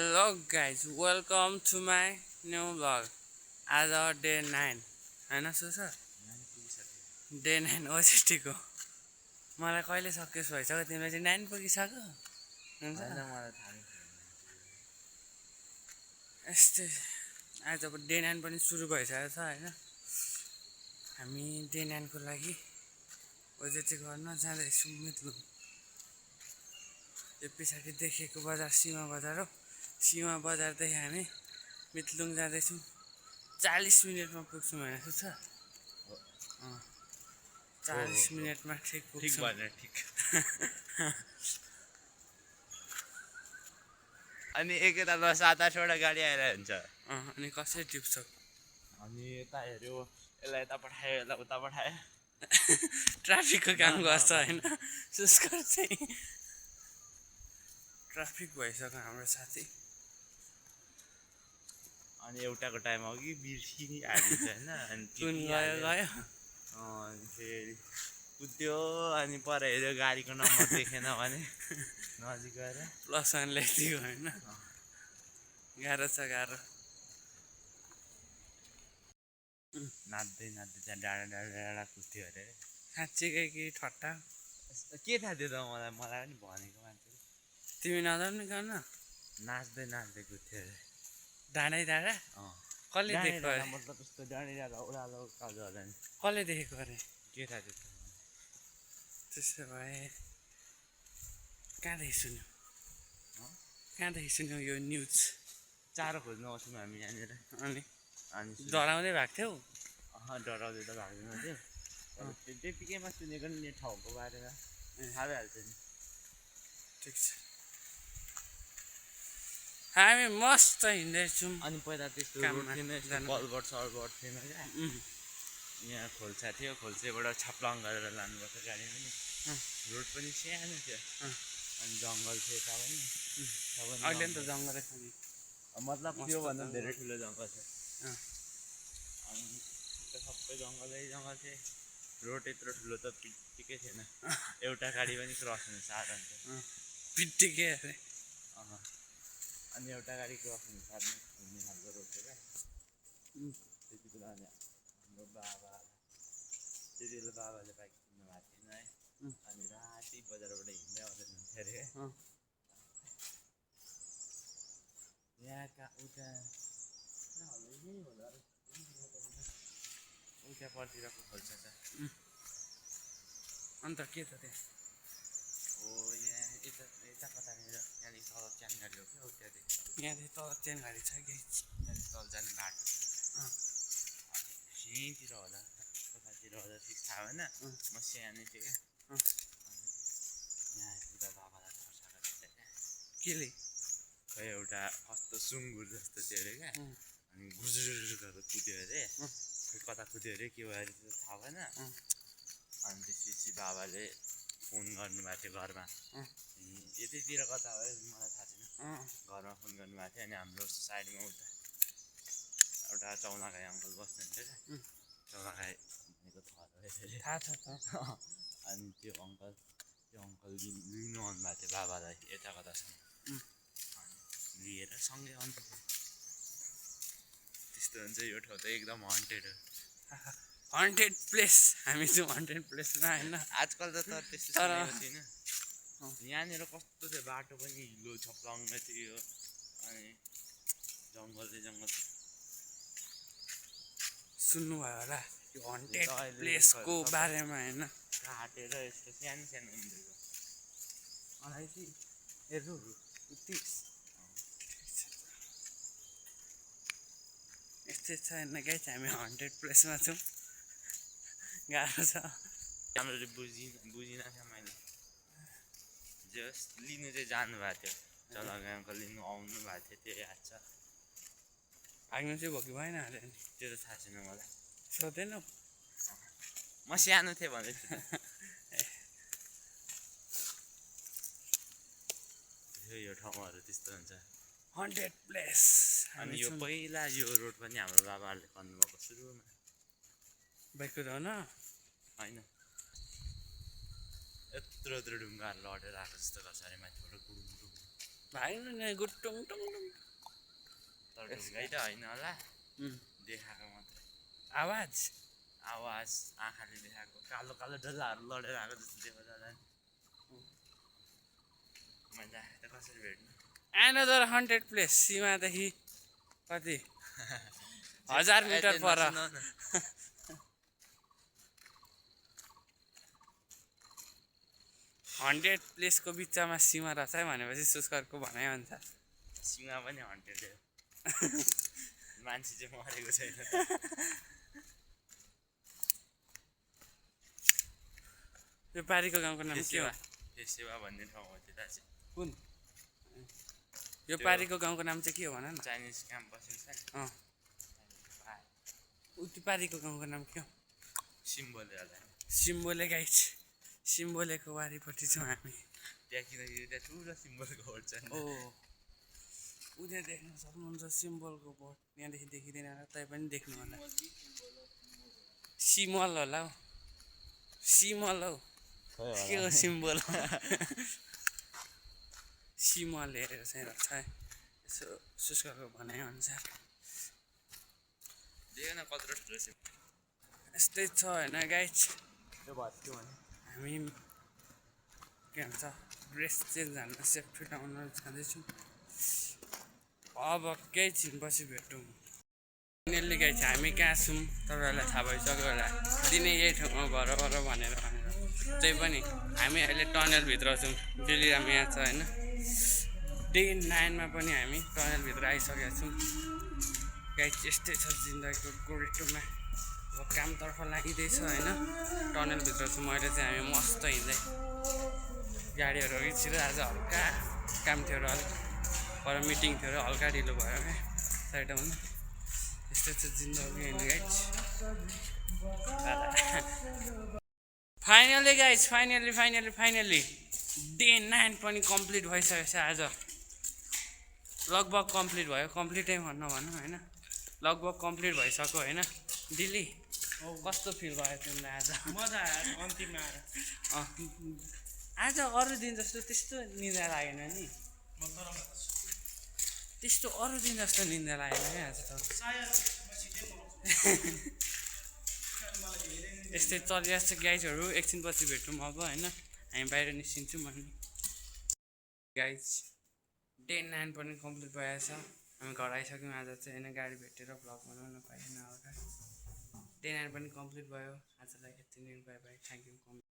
Hello guys, welcome to my new vlog. आज day 9 होइन shoes day 9 ओजेस्टीको मलाई कहिले सकियोस् भइसक्यो तिमीलाई चाहिँ 9 पुगिसक्यो यस्तै आज अब डे 9 पनि सुरु भइसकेको छ होइन हामी डे 9 को लागि ओजेटी गर्न जाँदैछौँ मितलुङ यो पछाडि देखेको बजार सीमा बजार हो सीमा बजारदेखि हामी मितलुङ जाँदैछौँ 40 मिनटमा पुग्छौँ होइन सुछ 40 मिनटमा ठिक पुग्छौँ अनि एकैतालमा 7-8वटा गाडी आइरहेको हुन्छ अनि कसरी टिप्छ अनि यता हेऱ्यो यसलाई यता पठायो यसलाई उता पठायो ट्राफिकको काम गर्छ होइन सुस्कर चाहिँ ट्राफिक भइसक्यो हाम्रो साथी अनि एउटाको टाइम अघि बिर्सिनी हालिन्छ होइन अनि कुन गयो गयो अनि फेरि कुद्यो अनि पर हेऱ्यो गाडीको नम्बर देखेन भने नजिक गएर प्लस वान लेखिदियो होइन गाह्रो छ गाह्रो नाच्दै नाच्दै त्यहाँ डाँडा डाँडा डाँडा कुद्थ्यो अरे साँच्चीकै कि ठट्टा के थाहा थियो त मलाई पनि भनेको मान्छेले तिमी नजानु गर्न नाच्दै नाच्दै कुद्थ्यो अरे डाँडै डाँडा कसले देखेको अरे मतलब यस्तो डाँडै डाँडा ओह्रालो कालो होला नि कसले देखेको अरे के थाहा थियो त्यसो भए कहाँदेखि सुन्यो कहाँदेखि सुन्यो यो न्युज चारो खोज्नु आउँछौँ हामी यहाँनिर अनि अनि डराउँदै भएको थियौ डराउँदै त भाग्दैन थियो त्यतिकैमा सुनेको नि ठाउँको बारेमा थाहा भइहाल्छ नि ठिक छ हामी मस्त हिँड्दैछौँ अनि पहिला त्यस्तो रोड थिएन कलबट सलबट थिएन क्या यहाँ खोल्सा थियो खोल्सेबाट छाप्लाङ गरेर लानुपर्छ गाडी पनि रोड पनि सानो थियो अनि जङ्गल थियो यता पनि अहिले नि त जङ्गलै छ नि मतलब त्योभन्दा धेरै ठुलो जङ्गल छ अनि सबै जङ्गलै जङ्गल थियो रोड यत्रो ठुलो त पिट्टिकै थिएन एउटा गाडी पनि क्रस हुनु साह्रो हुन्थ्यो पिट्टिकै अरे अनि एउटा गाडी क्रस हुनु साह्रो हुने खालको रोड थियो क्या त्यति बेला अनि हाम्रो बाबा त्यति बेला बाबाले बाइक किन्नु भएको थिएन है अनि राति बजारबाट हिँड्दै आउँदै हुन्थ्यो अरे यहाँका उता उतापट्टिरको खोल्सा छ अन्त के छ त्यहाँ हो यहाँ यता यता कतानिर यहाँदेखि तल च्यान गाडी हो क्या त्यहाँदेखि यहाँदेखि तल चेन गाडी छ कि त्यहाँदेखि तल जाने बाटो छ यहीँतिर होला कतातिर होला ठिक थाहा भएन म सानै थिएँ क्या अनि यहाँ आइपुग्दा बाबालाई तर्साएको थियो क्या केले खै एउटा कस्तो सुँगुर जस्तो थियो अरे क्या अनि गुजुर गरेर कुद्यो अरे खै कता कुद्यो अरे के भयो अरे त्यो थाहा भएन अनि त्यसपछि बाबाले फोन गर्नुभएको थियो घरमा यतैतिर कता भयो मलाई थाहा छैन घरमा फोन गर्नुभएको थियो अनि हाम्रो साइडमा उता एउटा चौलागाई अङ्कल बस्नुहुन्थ्यो क्या चौलागाई भनेको थर हो यसरी थाहा छ त अनि त्यो अङ्कल लिनु आउनुभएको थियो बाबालाई यता कतासम्म अनि लिएर सँगै आउँथ्यो त्यस्तो हुन्छ यो ठाउँ त एकदम हन्टेड हो हन्टेड प्लेस हामी चाहिँ हन्टेड प्लेसमा होइन आजकल त त्यस्तो सुनेको छैन यहाँनिर कस्तो थियो बाटो पनि हिलो छप्लाङ्गै थियो अनि जङ्गलै जङ्गल थियो सुन्नुभयो होला यो हन्टेड प्लेसको बारेमा होइन काटेर यस्तो सानो सानो हुँदैछ मलाई चाहिँ हेर्नु यस्तै छ होइन गाइस हामी हन्टेड प्लेसमा छौँ गाह्रो छ राम्ररी बुझिनँ थियो मैले जस लिनु चाहिँ जानुभएको थियो चलागाउँको लिनु आउनु भएको थियो त्यो याद छ भाग्नु चाहिँ भयो कि भएन अरे नि त्यो त थाहा छैन मलाई सोधेन म सानो थिएँ भने यो ठाउँहरू त्यस्तो हुन्छ हन्टेड प्लेस अनि यो पहिला यो रोड पनि हाम्रो बाबाहरूले गर्नुभएको सुरुमा बाइक कुदाउन होइन यत्रो यत्रो ढुङ्गाहरू लडेर आएको जस्तो गर्छ अरे माथिबाट गुडुङ भाग्नु नि गुटुङ टुङ टुङ तर ढुङ्गाइ त होइन होला देखाएको मात्रै आवाज आवाज आँखाले देखाएको कालो कालो डल्लाहरू लडेर आएको जस्तो देखाउँछ होला नि मैले आँखा त कसरी भेट्नु एनदर 100 प्लेस सीमादेखि कति 1000 मिटर पर 100 प्लेसको बिचमा सीमा रहेछ है भनेपछि सुस्करको भनाइअनुसार सीमा पनि 100 हो मान्छे चाहिँ मरेको छैन यो पारीको गाउँको नाम के हो फेसेवा भन्ने ठाउँ हो त्यता चाहिँ कुन यो पारीको गाउँको नाम चाहिँ के हो भन न चाइनिज क्याम्पस छ नि उति पारीको गाउँको नाम के हो सिम्बोले होला सिम्बोले गाइड सिम्बोलेको वारिपट्टि छौँ हामी त्यहाँ किनकि त्यहाँ ठुलो सिम्बोलको बोर्ड छ ओ उता देख्न सक्नुहुन्छ सिम्बोलको बोर्ड यहाँदेखि देखिँदैन होला तै पनि देख्नु होला सिमल होला हौ सिमल हौ के हो सिम्बोल सिमल हेरेर चाहिँ रहेछ है यसो सुस्करको भनाइअनुसार देखेन कत्रो ठुलो सिम्बोल यस्तै छ होइन गाइड त्यो भयो भने हामी के भन्छ ड्रेस चेन्ज हान्न सेफ्टी टाउन जाँदैछौँ अब केही छिनपछि भेटौँ फाइनल्ली गाइड हामी कहाँ छौँ तपाईँहरूलाई थाहा भइसक्यो होला दिनै यही ठाउँमा भर भनेर त्यही पनि हामी अहिले टनलभित्र छौँ डेलिराम यहाँ छ होइन डे 9 मा पनि हामी टनलभित्र आइसकेका छौँ गाइड यस्तै छ जिन्दगीको गोरेटोमा अब कामतर्फ लागिँदैछ होइन टनलभित्र छु मैले चाहिँ हामी मस्त हिँड्दै गाडीहरू अघि छिटो आज हल्का काम थियो र अलिक पर मिटिङ थियो र हल्का ढिलो भयो क्या साइडमा यस्तै छ जिन्दगी होइन guide finally guys finally day 9 पनि कम्प्लिट भइसकेको छ आज लगभग कम्प्लिट भयो कम्प्लिटै भन्न भनौँ होइन लगभग कम्प्लिट भइसक्यो होइन दिल्ली कस्तो फिल भयो तिमीलाई आज मजा आयो अन्तिममा आएर आज अरू दिन जस्तो त्यस्तो निद्रा लागेन नि त्यस्तो अरू दिन जस्तो निद्रा लागेन क्या आज त यस्तै चलिरहेको छ गाइजहरू एकछिनपछि भेटौँ अब होइन हामी बाहिर निस्किन्छौँ अनि गाइज डे 9 पनि कम्प्लिट भएछ हामी घर आइसक्यौँ आज चाहिँ होइन गाडी भेटेर भ्लग बनाउन पाएन हल्का डे 9 पनि कम्प्लिट भयो आजलाई यति नै बाई बाई थ्याङ्क यू